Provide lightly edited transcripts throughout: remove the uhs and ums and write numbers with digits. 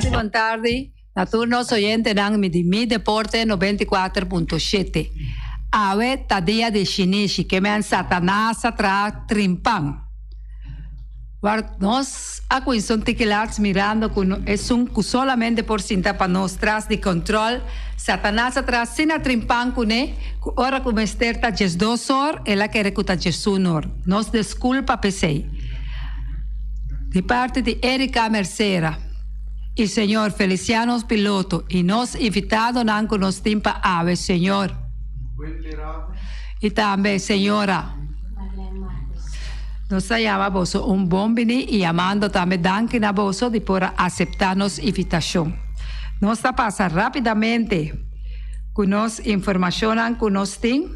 tardi, bon tardi na tur nos oyentenan mi di Mi Deporte 94.7. Awe ta dia di shinishi ke men Satanas a traha trimpan. War nos a cuinsa un tiki lats mirando cu esun cu solamente por sinta pa nos tras di control, Satanas a traha asina trimpan cune cu ora cu mester ta 12 or el a kere cu ta 11 or. Nos desculpa p'esey. Di parti di Erika Mercera y señor Feliciano Piloto y nos invitadonan cu nos tin pa awe, señor y tambe señora. Nos ta yama boso un bon bini y yamando tambe danki na boso di por a acepta nos invitacion. Nos ta pasa rapidamente cu nos informacionnan cu nos tin.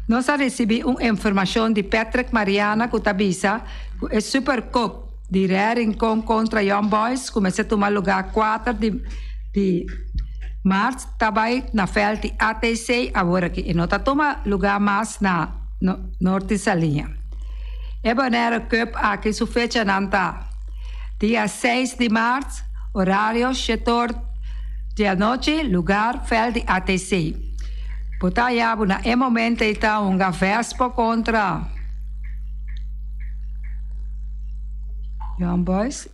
Nos a ricibi un informacion di Patrick Mariana cu ta bisa cu e Super Cup di Rare Rincon contra Young Boys cu mester tuma lugar 4 di di maart ta bay na veld di ATC awor aki y no ta tuma lugar mas na Norte Saliña. E Bonaire Cup aki su fechanan ta dia 6 di maart, horario shetor di anochi, lugar veld di ATC. Bo ta haya bo na e momento ei ta hunga Vespo contra Young Boys.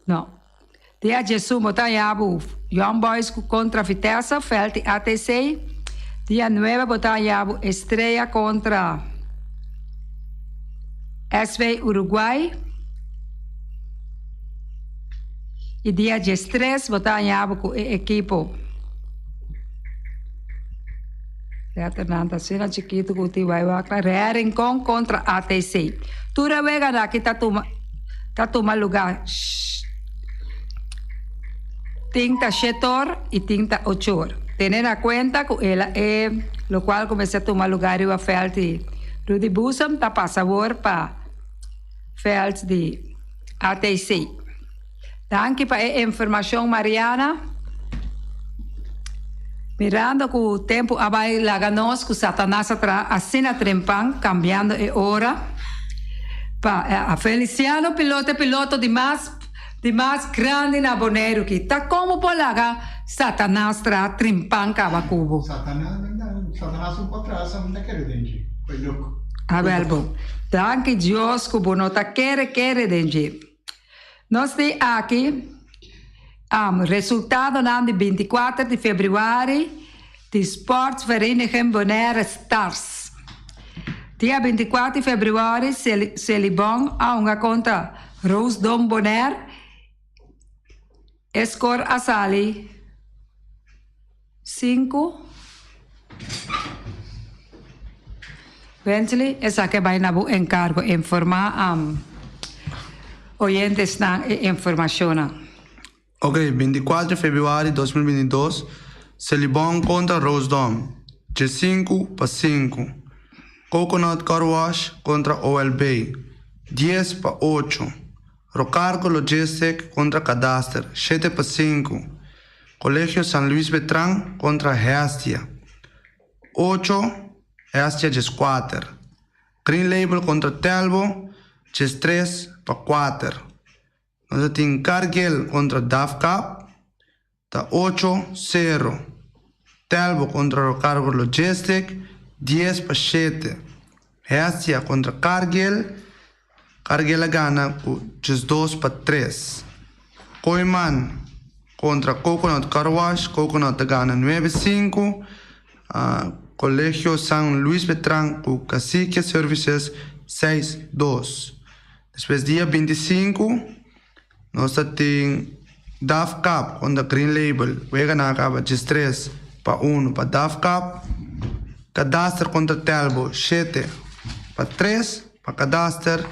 No. Dia djesun bo ta haña bo Young Boys ku kontra Vitesse, veld di ATC. Dia nuebe bo ta haña bo Estrella kontra SV Uruguay. I dia djestres bo ta haña bo ku e ekipo. Letternan ta asina chikitu ku tin bai wak na Rea Rincon kontra ATC. Tur e weganan aki ta tuma ta tuma lugá tin ta shetor i tin ta ochor. Tene na kuenta ku el a e lokual ku mester tuma lugá riba vèlt di Rudy Boezem ta pasa awor pa vèlt di ATC. Danki pa e informashon Mariana. Mirando ku tempu a bai laga nos ku Satanas a traha asina trempan kambiando e ora pa a Feliciano piloto e piloto di mas di mas grandi na Boneiru ki ta komo por laga Satanas traha trimpan kaba ku bo. Satanas Satanas un por traha sa mi ta kere den dje. Koe loko. Awel bo. Danki Dios ku bo no ta kere kere den dje. Nos tin aki resultadonan di 24 di februari di Sportvereniging Bonaire Stars. Dia 24 di februari Selibon a hunga kontra Roosdom Bonaire. E skor a sali 5. Bentley, esaki a bai na bo enkargo informá oyentesnan e informashonnan. Ok, 24 di februari 2022, Selibon kontra Roosdom, dje 5 pa 5. Coconut Car Wash kontra OLB, 10 pa 8. Rocargo Logistic kontra Kadaster, 7 pa 5. Colegio San Luis Betran kontra Hestia, 8, Hestia 14. Green Label kontra Telbo, 13 pa 4. Nos tin Cargill kontra Dafcap, ta 8, 0. Telbo kontra Rocargo Logistic, 10 pa 7. Hestia kontra Cargill, Cargill a gana ku 12 pa 3. Kooyman kontra Coconut Car Wash, Coconut a gana 9 5. Colegio San Luis Betran ku Cacique Services 6 2. Despues dia 25 nos ta tin Daf Cup kontra Green Label. Wega nan a kaba 13 pa 1 pa Daf Cup. Kadaster kontra Telbo 7 pa 3 pa Kadaster.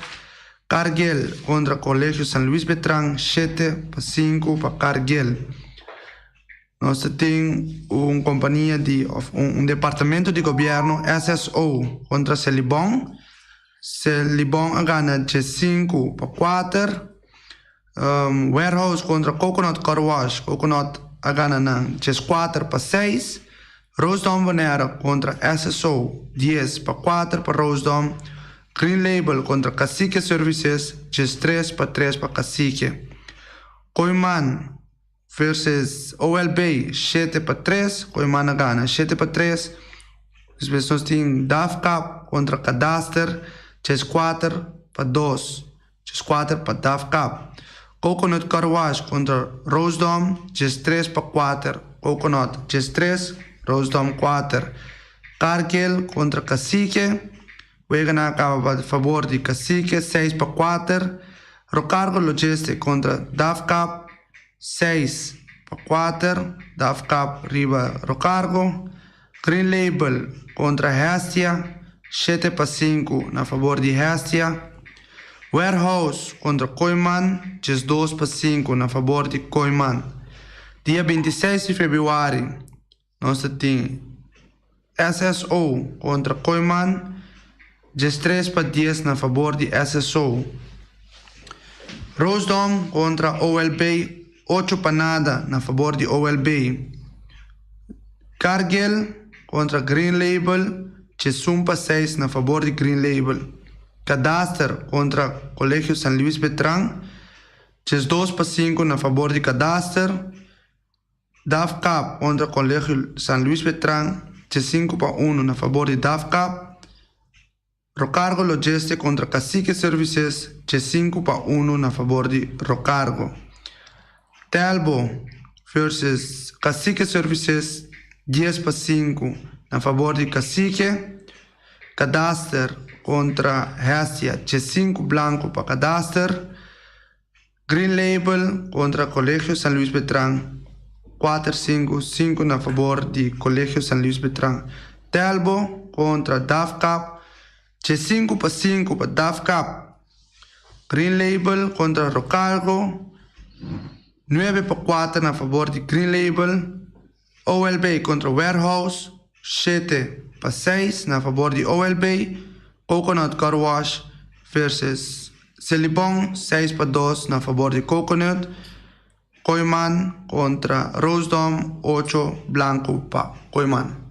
Cargill kontra Colegio San Luis Betran 7 pa 5 pa Cargill. Nos ta tin un kompania di òf un departamento di gobièrnu SSO kontra Selibon. Selibon a gana dje 5 pa 4. Warehouse kontra Coconut Car Wash, Coconut a gana nan djes 4 pa 6. Roosdom Bonaire kontra SSO 10 pa 4 pa Roosdom. Green Label kontra Cacique Services djes 3 pa 3 pa Cacique. Kooyman versus OLB 7 pa 3, Kooyman a gana 7 pa 3. Despues nos tin Dafkap kontra Kadaster 4 pa 2, 4 pa Dafkap. Coconut Car Wash kontra Roosdom 3 pa 4, Coconut 3, Roosdom 4. Cargill kontra Cacique, weganan a kaba pa fabor di Cacique 6 pa 4. Rocargo Logistic kontra Dafkap 6 pa 4, Dafkap riba Rocargo. Green Label kontra Hestia 7 pa 5 na fabor di Hestia. Warehouse kontra Kooyman 12 pa 5 na fabor di Kooyman. Dia 26 di februari nos ta tin SSO kontra Kooyman 13 pa 10 na fabor di SSO. Roosdom kontra OLB 8 pa nada na fabor di OLB. Cargill kontra Green Label 1 pa 6 na fabor di Green Label. Kadaster kontra Kolegio San Luis Betran 2 pa 5 na fabor di Kadaster. Dafkap kontra Kolegio San Luis Betran 5 pa 1 na fabor di Dafkap. Rocargo Logistic kontra Cacique Services 5 pa 1 na fabor di Rocargo. Telbo versus Cacique Services 10 pa 5 na fabor di Cacique. Kadaster kontra Hestia 5 blanko pa Kadaster. Green Label kontra Kolegio San Luis Betran 4 5 5 na fabor di Kolegio San Luis Betran. Telbo kontra Dafkap 5 pa 5 pa Dafkap. Green Label kontra Rocargo 9 pa 4 na fabor di Green Label. OLB kontra Warehouse 7 pa 6 na fabor di OLB. Coconut Car Wash versus Selibon 6 pa 2 na fabor di Coconut. Kooyman kontra Roosdom 8 blanko pa Kooyman.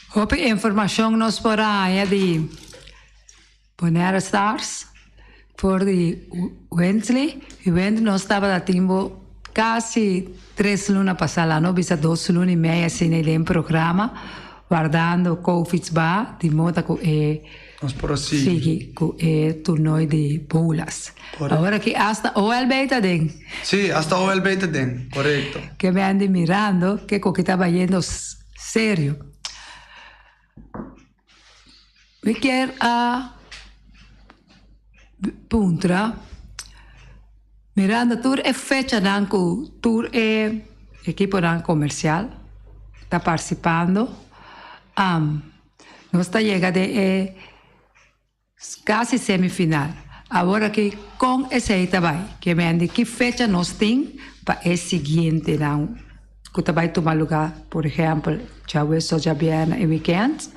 Hopi informashon nos por a di Bonaire Stars for di Wensley. I Wendy nos tabata tin bo kasi 3 luna pasá, no bisa 2 luna i mei asina den programa, wardando COVID ba, di moda ku e Nos por a sigui. Sigui ku e torneo di bolas. Korekto. Awor aki hasta OLB ta den. Sí, hasta OLB ta den, korekto. Ke mi andi mirando ke koki ta bayendo serio. Mi kier a puntra, mirando tur e fechanan ku tur e ekiponan komersial ta partisipando, nos ta yega den e kasi semifinal. Awor aki kon esei ta bai? Ke men di ki fecha nos tin pa e siguientenan ku ta bai tuma lugá, por ehèmpel, djaweps òf djabièrnè e wikènt,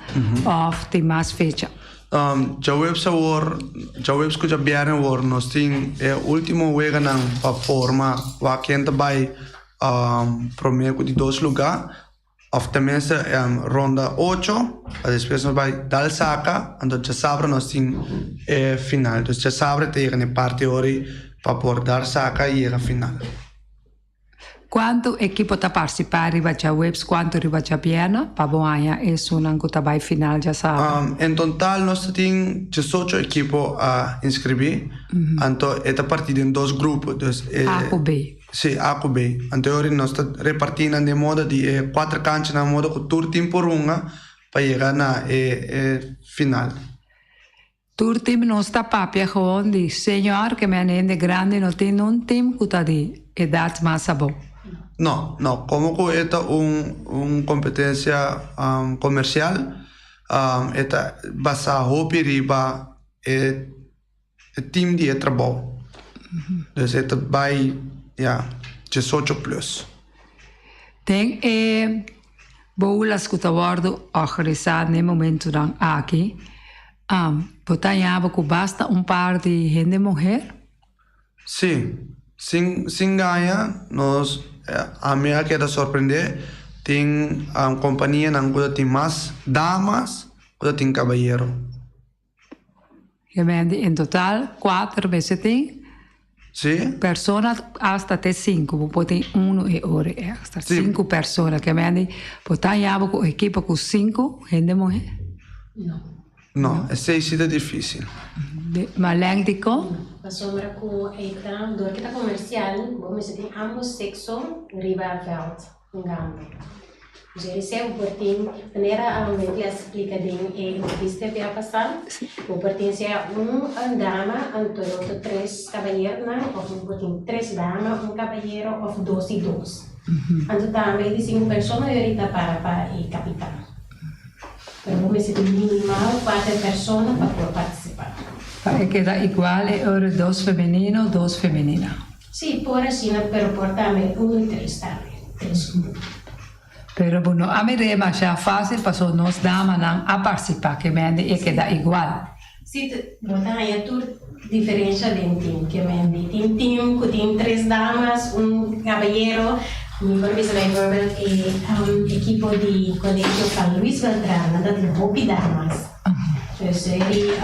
òf tin mas fecha? Djaweps awor, djaweps ku djabièrnè awor nos tin e último weganan pa forma wak ken ta bai promé ku di dos lugá. Of tenminste ronda 8, pa despues nos bai dal saka, anto djasabra nos tin e final. Dus djasabra ta yega na e parti ori pa por dar saka i yega final. Kuantu ekipo ta partisipá riba djaweps, kuantu riba djabièrnè pa bo haña esunnan ku ta bai final djasabra? En total nos ta tin 18 ekipo a inskribí, anto e ta partí den dos grupo. Dus e. A ku B. Sí, A ku B. Anto e ora nos ta repartí nan den moda di e kuater kanchanan moda ku tur tim por hunga pa yega na e e final. Tur tim nos ta papia gewoon di señor ke men hende grandi no tin un tim ku ta di edat mas abou. No, no. Komo ku e ta un un kompetensia komersial e ta basá hopi riba e e tim di e trabou. Dus e ta bai ya 18 plus. Den e boulas ku ta wòrdu organisá na e momentunan aki, bo ta haña bo ku basta un par di hende muher? Sí, sin sin gaña nos ami a keda sorprendé tin kompanianan ku ta tin mas damas ku ta tin kabayero. Gemeente en total 4 mester tin. Sí. Persona hasta te sinku, bo por tin unu e ora extra. Sí. Sinku persona, ke mende bo ta haña bo ku ekipo ku sinku hende muhé? No. No, esei si ta difísil. Marlene dikon? Pasobra ku e ta dor ku ta komersial, bo mester tin ambos sekso riba vèlt hungando. Dus e resei bo por tin, manera Wendy a splika den e entrevista bia pasá, bo por tin sea un dama anto e otro tres kabayeronan òf bo por tin tres dama un kabayero òf dos i dos. Anto tambe e di sinku persona yori ta para pa e kapitan. Pero bo mester tin minimal kuater persona pa por partisipá. Pa e keda igual e ora dos femenino, dos femenina. Sí, por asina, pero por tambe unu i tres tambe, tres unu. Pero bo no a mir'é masha fásil paso nos damanan a partisipá ke mende e keda igual. Sí, bo ta haña tur diferensha den team ke mende. Tin team ku tin tres damas, un kabayero. Mi por bisa bijvoorbeeld e ekipo di Colegio San Luis Beltrán, nan ta tin hopi damas. Dus eri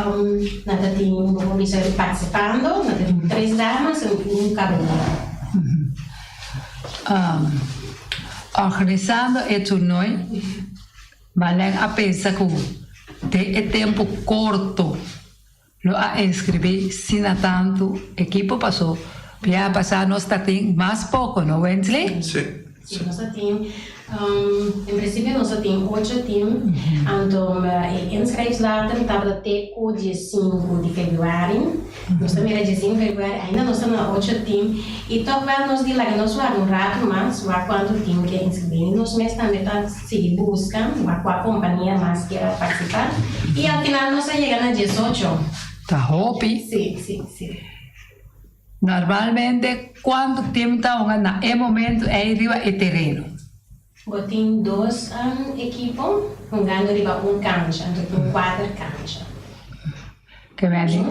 nan ta tin, bo por bisa partisipando, nan ta tin tres damas en un kabayero. Organisando e toernooi, Malen a pensa ku den e tempu korto lo a inskribí sina tantu ekipo paso biaha pasá nos ta tin mas poko, no Wensley? Sí. Sí, nos ta tin, en prinsipio nos ta tin ocho tim, anto e inschrijfdatum tabata te ku diesinku di februari. Nos ta mira dje sin februari ainda nos ta na ocho team y toch wel nos di laga nos warda un rato mas wak cuanto team ke inscribi y nos mes tambe ta sigui busca wak cua compania mas kier a participa y al final nos a yega na diesocho. Ta hopi. Si, si, si. Normalmente cuanto team ta hunga na e momento ey riba e tereno? Bo tin dos ekipo hungando riba un kancha, anto tin kuater kancha. Ke medi?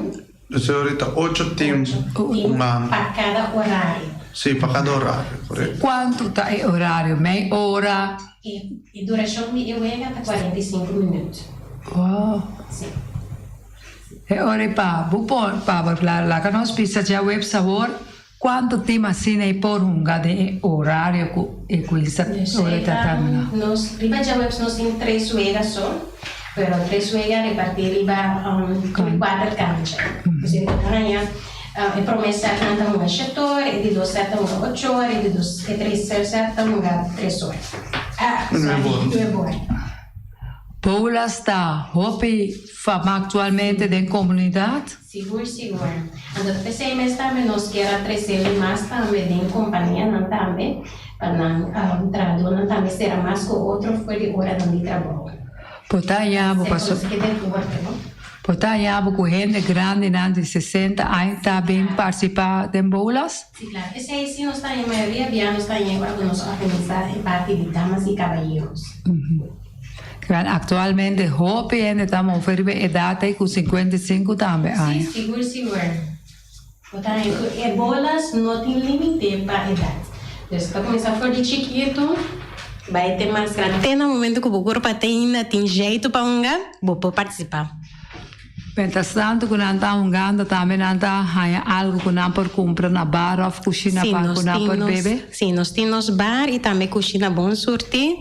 Dus ahorita ocho team hungando. Pa kada orario. Sí, pa kada orario, korekto. Kuantu ta e orario? Mei ora? E durashon di e wega ta 45 minüt. Wow. Sí. E ora ei pa bo por, pa bo laga nos bisa djawe sabor. Cuanto team asina e por hunga den e horario cu e cuinsa ora ta termina? Nos riba djaweps nos tin tres wega so, pero tres wega reparti riba tur cuater cancha. Dus e ta haña e prome set nan ta hunga shete ora, e di dos set ta hunga ocho ora, e di dos e tercer set ta hunga tres ora. Ah, sorry, nuebe ora. Bolas ta hopi fama actualmente den comunidad. Sigur sigur. Anto ta p'esei mes tambe nos kier a trese mas tambe den kompanianan tambe pa nan trahadónan tambe sera mas ku otro for di oranan di trabou. Por ta haña bo paso. Esei deporte no. Por ta haña bo ku hende grandinan di 60 aña ta bin partisipá den bolas? Si klaro. Esei si nos ta haña mayoria bia nos ta haña ora ku nos organisá e parti di damas i kabayeros. Kibera aktualmente hopi hende ta move riba e edat ei ku 55 tambe aña. Si, sigur sigur. Bo ta haña ku e bolas no tin limite pa edat. Dus ta kuminsá for di chikitu bai te mas grandi. Te na momento ku bo kurpa te ainda tin jeitu pa hunga, bo por partisipá. Mientras tanto ku nan ta hungando tambe nan ta haña algu ku nan por kumpra na bar òf kushina Sí, pa nos ku nan tin por nos, bebe? sí, nos tin nos bar i tambe kushina bon surtí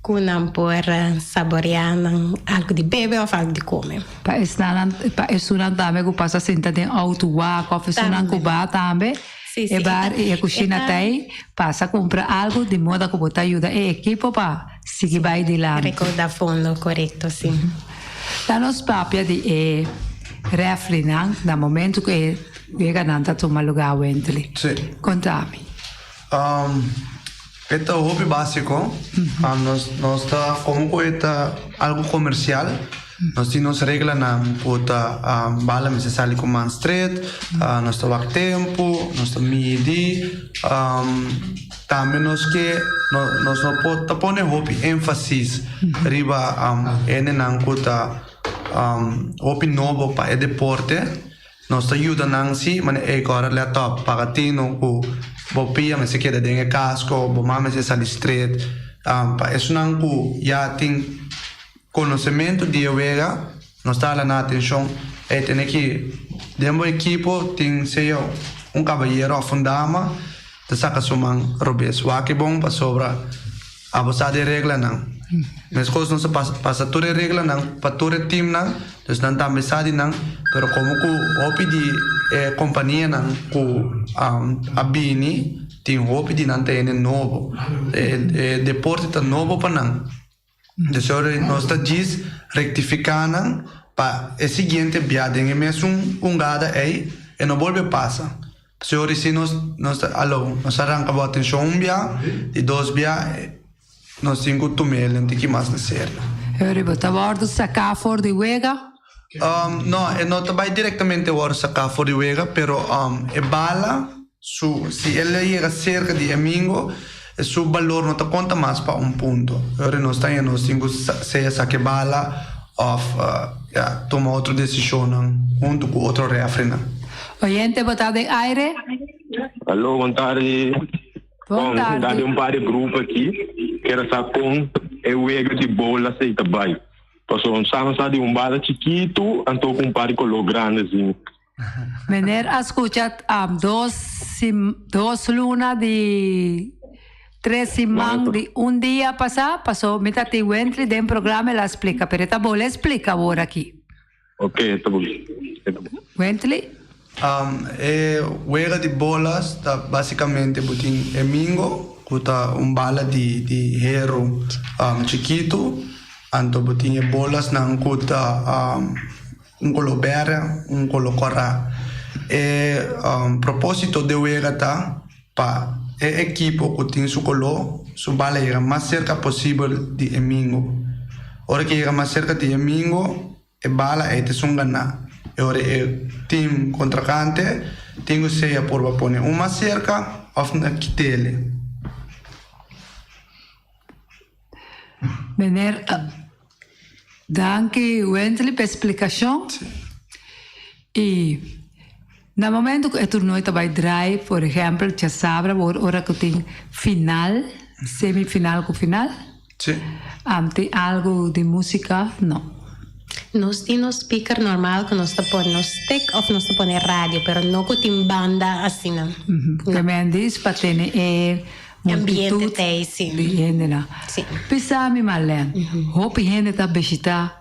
ku nan por saboreá nan algu di bebe òf algu di kome. Pa esnan pa esunnan tambe ku pasa sinta den outo wak òf esunnan ku Tambe. ba tambe Sí, sí, e e bar ta i e e kushina ta ta ei pasa kumpra algu di moda ku bo ta yuda e ekipo pa sigui sí, bai dilanti. rekoudá fondo, korekto, sí. Ta nos papia di e refrinan na momento ku e weganan ta tuma lugá Wendley. Sí. Konta mi. E ta hopi básiko. Nos nos ta komo ku e ta algu komersial, nos tin nos reglanan ku ta bala mester sali ku man stret, nos ta wak tempu, nos ta midi. Tambe nos ke nos no por ta pone hopi énfasis riba hendenan ku ta hopi nobo pa e deporte. Nos ta yuda nan si, manera ey kòrda lèt òp, paga tino ku bo pia mester keda den e kasko, bo man mester sali stret. Pa esunnan ku ya tin konosementu di e wega, nos ta hala nan atenshon, ey tene ki den bo ekipo tin seyo. un kabayero òf un dama ta saka su man robes. Wak e bon pasobra abo sa di e reglanan. Meskos nos a pasa tur e reglanan pa tur e teamnan, dus nan tambe sa di nan, pero komo ku hopi di e kompanianan ku a bini tin hopi di nan ta hende nobo. E deporte ta nobo pa nan. Dus ora nos ta djis rektifiká nan pa e siguiente bia den e mesun hungada ei e no bolbe pasa. Pasobra ora si nos nos ta alo nos a ranka bo atenshon un bia, di dos bia nos tin ku tum'é el un tiki mas na serio. Ora bo ta wòrdu saká for di wega? No, e no ta bai direktamente wòrdu saká for di wega, pero e bala Su, si el a yega serka di e mingo, e su balor no ta konta mas pa un punto. Ora nos ta nos tin ku sea saka e bala òf ya tuma otro desishonnan huntu ku otro rèfrinan. Oyente bo ta den aire? Aló, bon tardi. Bon tardi. Bon, ta un par di grupo aki kier sa kon e wega di bola sei ta bai. Pasobra sa sa di un bala chikitu anto ku un par di koló grandi asina. Meneer a scucha dos dos luna di tres siman di un dia pasa paso mi ta tin Wently den programa el a splica pero e ta bole splica awor aki. Ok ta bon. Wently. E wega di bolas ta basicamente bo tin e mingo cu ta un bala di di hero chikito anto bo tin e bolasnan cu ta Un kolo bèrdè, un kolo kòrá. E propósito di e wega ta pa e ekipo ku tin su koló su bala yega mas serka posibel di e mingo. Ora ku e yega mas serka di e mingo, e bala ei ta esun ganá. E ora e tim kontrakante tin ku sea purba pone un mas serka òf na kit'el. Meneer, danki Wendley pa e splikashon. I na momento ku e turnooi ta bai draai, por ehèmpel djasabra bo ora ku tin final, semifinal ku final, tin algu di músika? No. Nos tin nos speaker normal ku nos ta pone nos stick òf nos ta pone radio, pero no ku tin banda asina. Ke men dis pa tene e Ambiente tei, si. Di hendenan. Si. Bisa mi Marlene, hopi hende ta bishita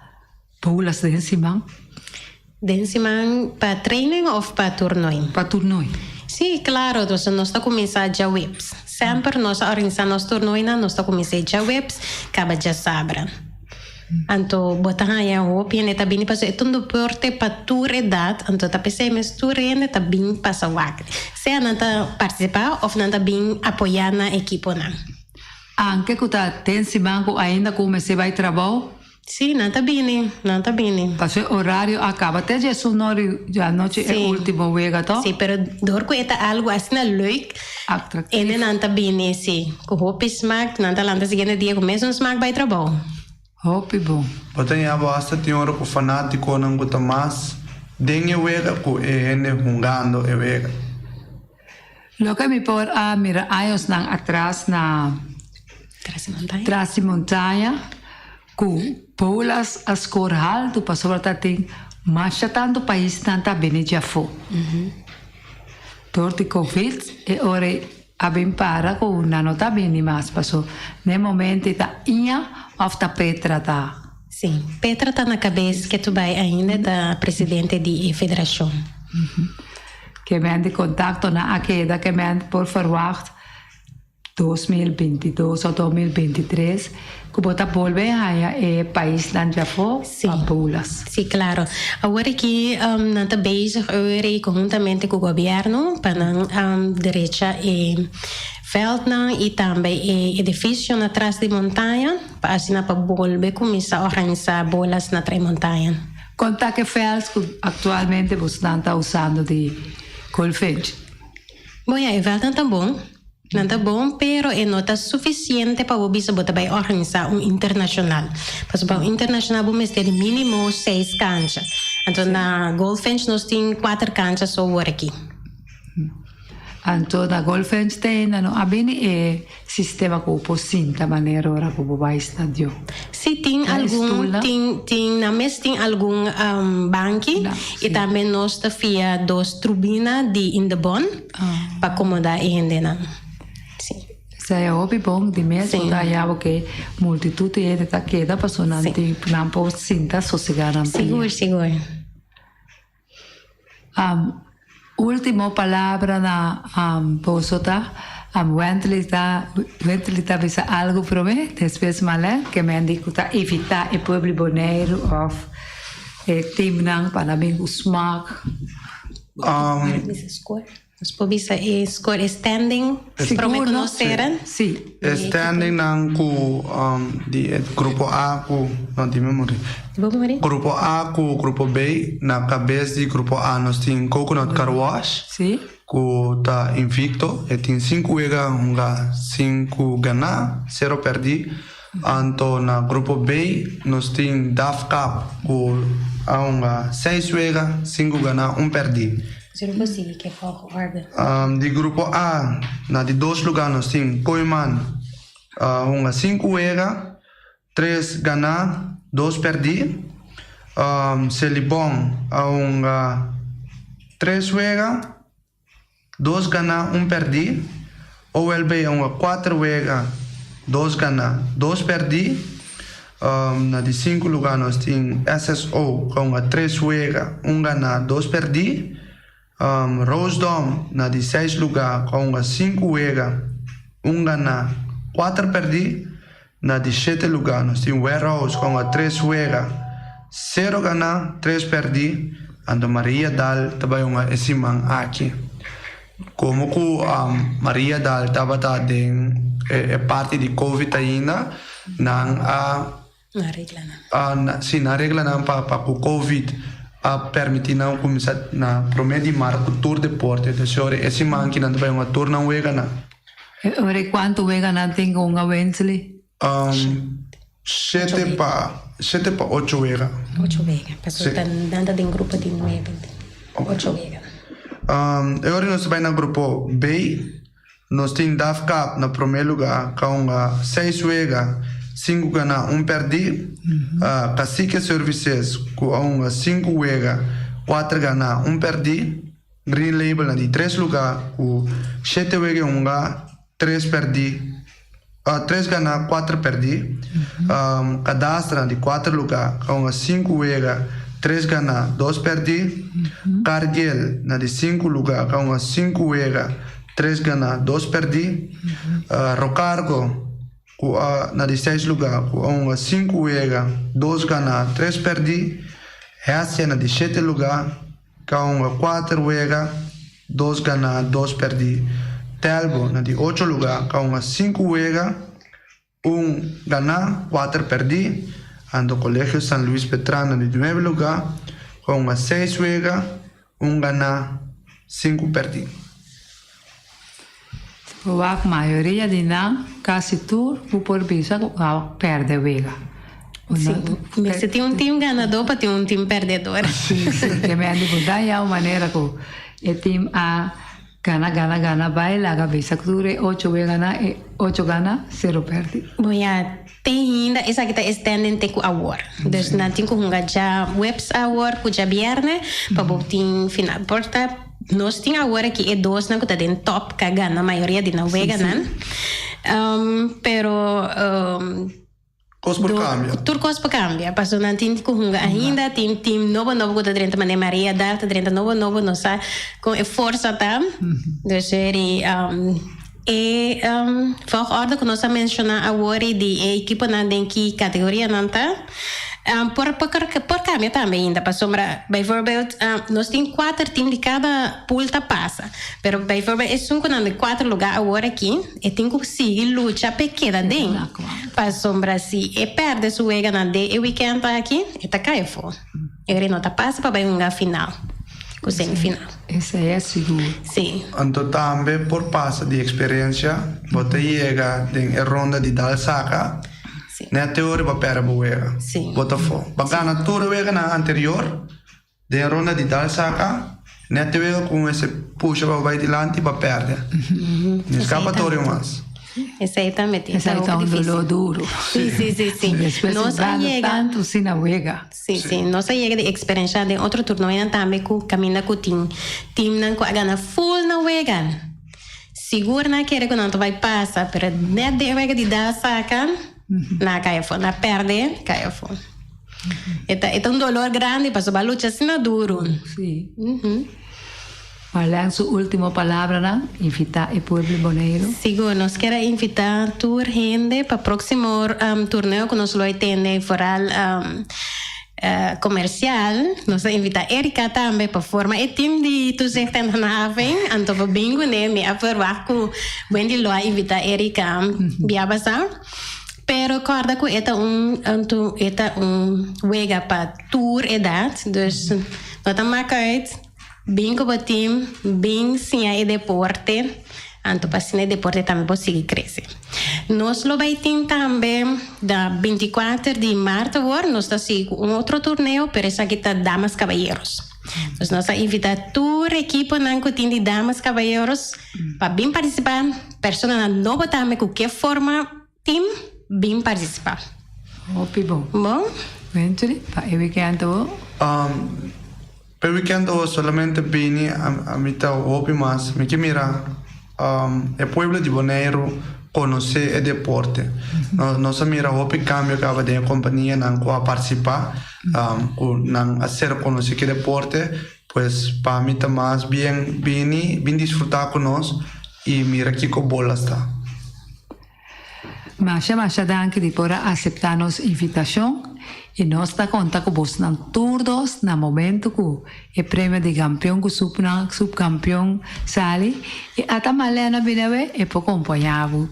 Boulas den siman? Den siman pa training of pa toernooi? Pa toernooi. Si, claro. Dus nos ta cuminsa djaweps. Semper nos a organisa nos toernooinan, nos ta cuminsa e djaweps, caba djasabra. Anto bo ta haña hopi hende ta bini pasobra e ta un deporte pa tur edat, anto ta p'esei mes tur hende ta bin pasa wak. Sea nan ta partisipá òf nan ta bin apoyá nan ekiponan. Anke ku ta den siman ku ainda ku mester bai trabou. Sí, nan ta bini, nan ta bini. Pasobra e orario a kaba te djes un ora di anochi e ultimo wega, to? Sí, pero dor ku e ta algu asina leuk, Atractief. Ene nan ta bini si cu hopi smaak, nan ta lanta siguiente dia cu mesun smaak bay trabou. Hopi bon. Bo ta ña bo hasta tin ora cu fanaticonan cu ta mas den e wega cu e hende hungando e wega. Loke mi por a mira añosnan atras na Tras di Montaña cu bolas a score halto pasobra ta tin masha tanto paisnan ta bini djafo. Dor di covid e ora ei a bin para ku nan no ta bini mas paso n'e momento ei ta Iña of ta Petra ta. Sí, Petra ta na kabes ke tu bai ainda ta presidente di e federashon. Ke men di kontaktonan a keda ke men por ferwagt 2022 o 2023 ku bo ta bolbe haña e paisnan djafó pa bolas. Sí, claro. Awor aki nan ta bezig eur conhuntamente cu gobierno pa nan derecha e veldnan y tambe e edificionan tras di montaña pa asina pa bolbe cuminsa organisa bolas na Tres Montaña. Con ta ke veld cu actualmente bosnan ta usando di Goldfinch? Bon ya, e veldnan ta bon. Nan ta bon, pero e no ta sufisiente pa bo bisa bo ta bai organisá un internashonal. Pasobra pa un internashonal bo mester di mínimo seis kancha. Anto na Goldfinch nos tin kuater kancha so wor aki. Anto na Goldfinch te ainda no a bini e sistema ku bo por sinta manera ora ku bo bai stadion. Sí, tin. algun tin tin nan mes tin algun banki y tambe nos ta fia dos trubina di in de bon pa acomoda e hendenan. Si. Esei a hopi bon di mes bo ta haya bo ke multitud di hende ta keda pasobra nan tin nan por sinta sosega nan pia. Sigur sigur. Ultimo palabra na boso ta Wentley ta Wentley ta bisa algo prome despues Marlene ke men di ku ta evita e pueblo di Boneiru of e teamnan pa nan bin ku smak. Bisa score. Nos por bisa e score e standing prome ku nos sera. Si. E standing nan ku di e grupo A ku no di mi muri. Bo muri? Grupo A ku grupo B na kabes di grupo A nos tin Coconut Car Wash. Si. Ku ta invicto e tin sinku wega hunga sinku gana sero perdi. Anto na grupo B nos tin Daf Cup ku a hunga seis wega sinku gana un perdi. Zero por sigui ke volgorde. Di grupo A, na di dos lugá nos tin Kooiman a hunga sinku wega, tres ganá, dos pèrdí. Selibon a hunga tres wega, dos ganá, un pèrdí. OLB a hunga kuater wega, dos ganá, dos pèrdí. Na di sinku lugá nos tin SSO ku a hunga tres wega, un ganá, dos pèrdí. Roosdom na di seis lugá ku a hunga sinku wega, un ganá, kuater pèrdí. Na di shete lugá nos tin Warehouse ku a hunga tres wega, sero ganá, tres pèrdí. Anto Maria Dal ta bai hunga e siman aki. Komo ku Maria Dal tabata den e parti di Covid ainda, nan a Nan regla nan. Si, nan regla nan pa ku Covid a permití nan kuminsá na promé di mart ku tur deporte. Entonces ora e siman aki nan ta bai hunga tur nan weganan. Ora e kuantu weganan tin ku hunga Wensley? Shete pa shete pa ocho wega. Ocho wega, pasobra nan ta den grupo di nuebe. Ocho wega. E ora nos ta bai na grupo B, nos tin Daf Cup na promé lugá ka hunga seis wega, sinku ganá, un pèrdí. Cacique Services ku a hunga sinku wega, kuater ganá, un pèrdí. Green Label na di tres lugá ku shete wega e hunga, tres pèrdí. Tres ganá, kuater pèrdí. Kadastra na di kuater lugá ka hunga sinku wega, tres ganá, dos pèrdí. Cargill na di sinku lugá ka hunga sinku wega, tres ganá, dos pèrdí. Rocargo ku a na di seis lugá ku a hunga sinku wega, dos ganá, tres pèrdí. Hessia na di shete lugá Ka hunga kuater wega, dos ganá, dos pèrdí. Telbo na di ocho lugá ka hunga sinku wega, un ganá, kuater pèrdí. Anto Colegio San Luis Petrán na di nuebe lugá ka hunga seis wega, un ganá, sinku pèrdí. Wak mayoria di nan, kasi tur, bo por bisa ku a pèrdè wega. Sí, mester tin un team ganadó pa tin un team pèrdedor. Sí, sí, ke men di bo da ya un manera ku e team a gana, gana, gana bai laga bisa ku tur e ocho wega nan, e ocho gana, sero pèrdè. Bo ya te ainda esaki ta e standing te ku awor. Dus nan tin ku hunga djaweps awor ku djabièrnè pa bo tin final. Por ta. Nos tin awor aki e dosnan ku ta den top ka gana mayoria di nan weganan. Pero Kos por kambia. Tur kos por kambia. Pasobra nan tin ku hunga ainda, tin team nobo nobo ku ta drenta manera Maria Dal ta drenta nobo nobo, no sa kon e forsa ta. Dus e e volgorde ku nos a menshoná awor di e ekiponan den ki kategoria nan ta. Por por cambia tambe ainda pasobra bijvoorbeeld nos tin cuater team di cada pool ta pasa pero bijvoorbeeld esun cu nan di cuater lugar awor aki e tin cu sigui lucha p'e keda den pasobra si e perde su weganan den e weekend aki e ta cay afo e no ta pasa pa bay hunga final cu semifinal. Esey a sigur. Si. Anto tambe por pasa di experiencia bo ta yega den e ronda di dal saca. Net te ora bo perde bo wega. Bo ta fo. Bo gana tur e weganan anterior den ronda di dal saka. Net te wega ku mester pusha pa bo bai dilanti bo perde. No eskapatorio mas. Esei tambe tin. Esei ta un doló duro. Sí, sí, sí, sí. Despues Nos a gana yega. tantu sin a wega. Sí, sí. Nos a yega di eksperenshá den otro turnoenan tambe ku kaminda ku tin timnan ku a gana ful na wega. Sigur nan a kere ku nan ta bai pasa, pero nèt den e wega di da saka, nan a kai afó. Nan a pèrdè, kai afó. E ta e ta un dolor grandi pasobra a lucha asina duru. Sí. Marlene su ultimo palabranan, invitá e pueblo di Boneiru. Sigur, nos kier a invitá tur hende pa próksimo torneo ku nos lo a tene foral komersial. Nos a invitá Erika tambe pa forma e tim di Toezicht en Handhaving. Anto pa bin kuné mi a ferwagt ku Wendy lo a invitá Erika bia basá. Pero kòrda ku e ta un e ta un wega pa tur edat, dus no ta mak uit. Bin ku bo tim, bin siña e deporte, anto pa asina e deporte tambe por sigui krese. Nos lo bai tin tambe da binti kuater di mart awor, nos ta sigui ku un otro torneo, pero esaki ta damas kabayeros. Dus nos a invitá tur ekiponan ku tin di damas kabayeros pa bin partisipá, personanan nobo tambe ku ke forma tim, bin partisipá. Hopi bon. Bon. Wentry, pa e weekend awor? Pa e weekend awor solamente bini a mi ta hopi mas. Mi ke mira e pueblo di Boneiru konosé e deporte. Nos a mira hopi kambio kaba den e kompanianan ku a partisipá, ku nan a ser konosé ku e deporte. Pues pa mi ta mas bien bini, bin disfrutá ku nos i mira kiko bolas ta. Masha masha danki di por a aseptá nos invitashon i nos ta konta ku bosnan tur dos na momentu ku e premio di kampion ku supkampion sali i ata Malena bini awe e por kompañá bo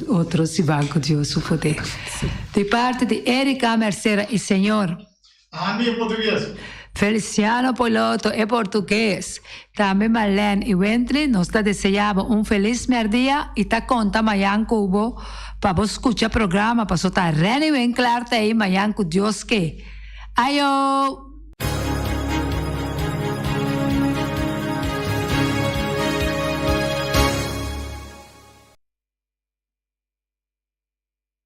otro siman ku Dios su poder. Di parti di Erika Mercera i señor. Ami e portugues. Feliciano Poloto e portugues. Tambe Marlene y Wently nos ta desea bo un feliz merdia y ta conta mayan cu bo pa bo scucha programa paso ta Renny Winklaar ta ey mayan cu Dios ke. Ayo!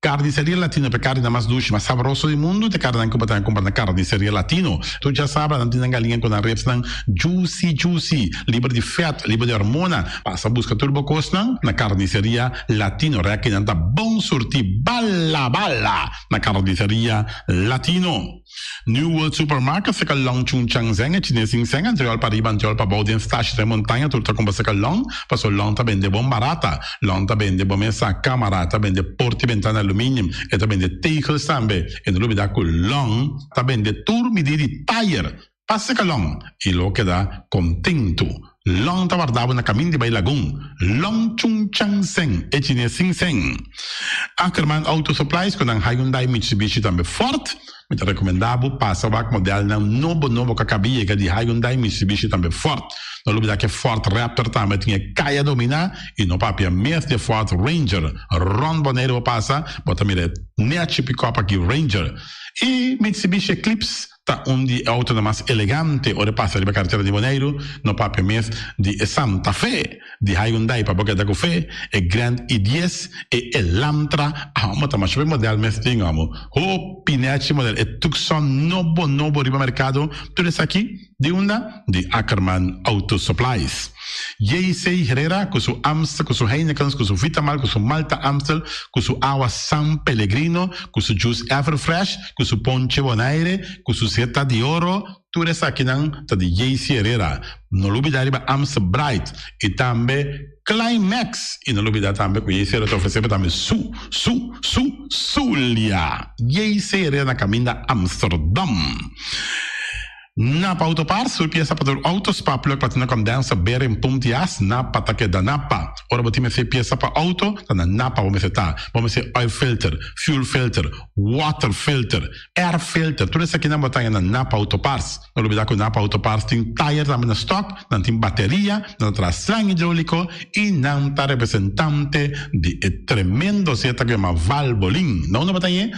Carniceria Latino p'e carninan mas dushi, mas sabroso di mundu, t'e carninan cu bo ta cumpra na Carniceria Latino. Tur djasabra nan tin nan galiña cu nan ribsnan juicy juicy, liber di vet, liber di hormona. Pasa busca tur bo cosnan na Carniceria Latino. Rekinan ta bon surti bala bala na Carniceria Latino. New World Supermarket seka long Chung Chang Zeng e chines sin seng antriol pa riba antriol pa bou den stashi den montaña tur ta kumpra seka long paso long ta bende bon barata long ta bende bo mesa kamara ta bende porti bentana aluminium e ta bende tegels tambe e no lubida ku long ta bende tur midi di tayer pa seka long i lo keda kontentu Long ta warda bo na kamin di bai Lagun. Long Chung Chang Seng, e chines sin seng. Ackerman Auto Supplies ku nan Hyundai, Mitsubishi tambe Ford. Mi ta rekomendá bo pasa wak modelnan nobo nobo ku a kaba yega di Hyundai, Mitsubishi tambe Ford. No lubidá ku e Ford Raptor tambe tin e kaya dominá i no papia mes di e Ford Ranger. Rònt Boneiru bo pasa, bo ta mira e nechi pikòp aki Ranger. I Mitsubishi Eclipse. Ta un di e autonan mas elegante ora e pasa riba karetera di Boneiru, no papia mes di e Santa Fe, di Hyundai pa bo keda ku fe, e Grand i dies, e Elantra, amo ta masha hopi model mes tin amo, hopi nechi model, e Tucson nobo nobo riba merkado, tur esaki di unda? Di Ackerman Auto Supplies. JC Herrera ku su Amstel, ku su Heinekens, ku su Vitamal, ku su Malta Amstel, ku su awa San Pellegrino, ku su juice Everfresh, ku su ponche Bonaire, ku su seta di oro, tur esakinan ta di JC Herrera. No lubida riba Amstel Bright i tambe Climax. I no lubida tambe ku JC Herrera ta ofresé bo tambe su, su, su, Zulia. JC Herrera na kaminda Amsterdam. Napa Auto Parts, tur piesa pa tur auto, spark plug, platina condenser, bearing, pump di as, Napa ta keda Napa. Ora bo tin mester piesa pa auto, ta na Napa bo mester ta. Bo mester oil filter, fuel filter, water filter, air filter, tur esakinan bo ta haña na Napa Auto Parts. No lubida ku Napa Auto Parts tin tayer tambe na stock, nan tin bateria, nan ta traha slang hidrolico y nan ta representante di e tremendo zeta ku yama Valvoline. Na unda bo ta hañ'e?